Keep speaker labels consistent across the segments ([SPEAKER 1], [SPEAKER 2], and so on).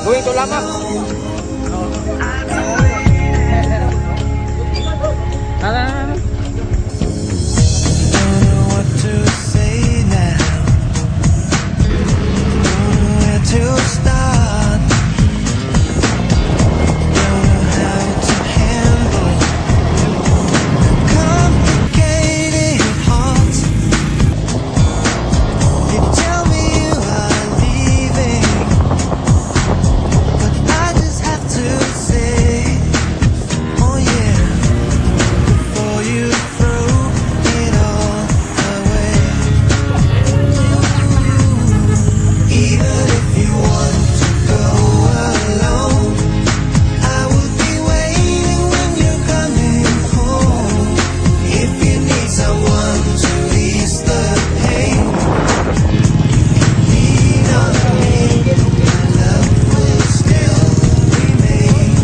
[SPEAKER 1] Going to Lamak. Tara.
[SPEAKER 2] Don't know what to say now. Don't know where to start. Don't know how to handle complicated hearts. You tell me you are leaving, but I just have to say, oh yeah, before you throw it all away. Even if you want to go alone, I will be waiting when you're coming home. If you need someone to ease the pain, you can lean on me. My love will still remain.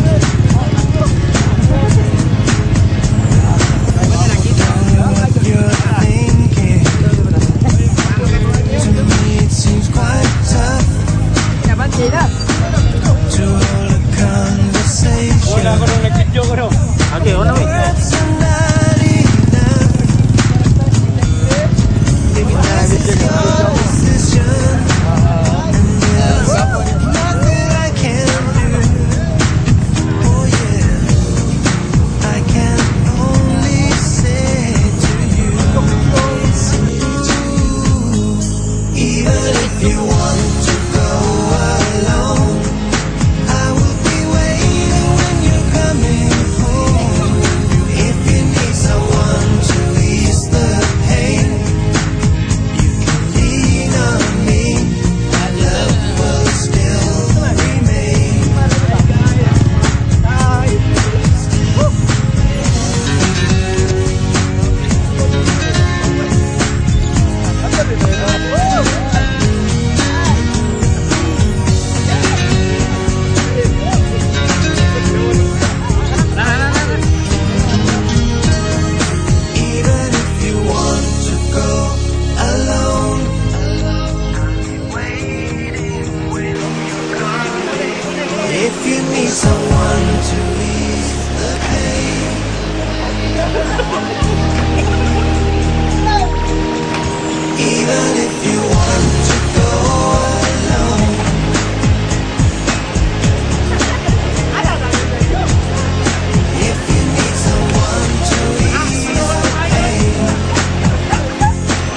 [SPEAKER 2] Don't know what you're thinking. To me it seems quite tough to hold a conversation.
[SPEAKER 1] Okay, una wait.
[SPEAKER 2] Words are not enough. Because it's your decision, and there's nothing I can do. Oh yeah, I can only say to you, even if you want to go alone, I will be waiting when you're coming home. If you need someone to ease the pain, you can lean on me. My love will still remain. Even if you want to go alone, I'll be waiting when you come. If you need someone to ease the pain, even if you want to go alone. If you need someone to ease the pain,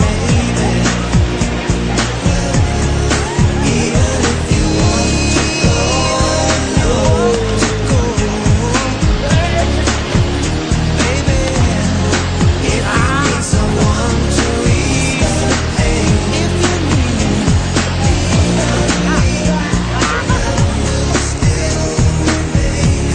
[SPEAKER 2] baby. Even if you want to go alone, to go, baby. If you need someone to ease the pain, if you need, lean on me, my love will still remain.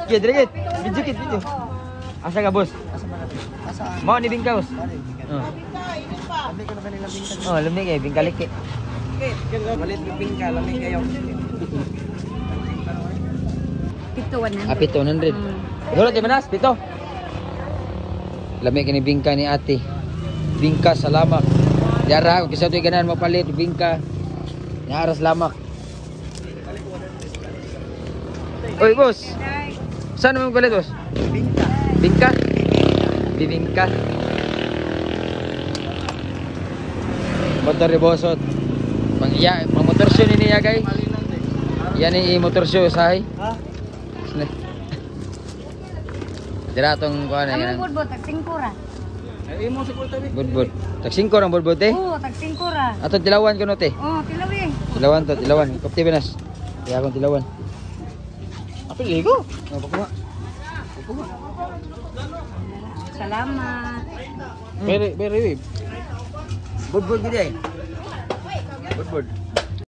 [SPEAKER 1] Kid, dili, video kid, video. Asa ka, boss? Mao ni bingka, boss. Oh. Oh, lami kay bingka liki.
[SPEAKER 3] Malit bingka, lami kayo.
[SPEAKER 4] Pito 100.
[SPEAKER 1] Ah, pito 100. Dolo ti manas, pito. Lami kini bingka ni ate. Bingka sa lamak. Diara ako kasi to'y ganahan mapalit bingka. Naaras lamak. Oy, boss. Saan mo palit, boss?
[SPEAKER 3] Bingka.
[SPEAKER 1] Bingka? Bibingka. Motor ni bosot. Pang iya, pang motor show ni niya kay. Yan ni motor show sahay.
[SPEAKER 3] Ha?
[SPEAKER 1] Dira tong kuan
[SPEAKER 4] Anong
[SPEAKER 1] yan.
[SPEAKER 4] budbud? Tag 5 ra.
[SPEAKER 3] Ay, imo sa kulta bi.
[SPEAKER 1] Budbud. Tag 5 rang budbud eh.
[SPEAKER 4] Oo, tag 5 ra.
[SPEAKER 1] Ato tilawan kuno te.
[SPEAKER 4] Oh, tilawi.
[SPEAKER 1] Tilawan to, tilawan. Kopti binas. Kaya akong tilawan.
[SPEAKER 3] Apil ligo.
[SPEAKER 1] Oh, pakuha.
[SPEAKER 4] Salamat.
[SPEAKER 3] Very very babe.
[SPEAKER 1] Budbud gid eh. Budbud.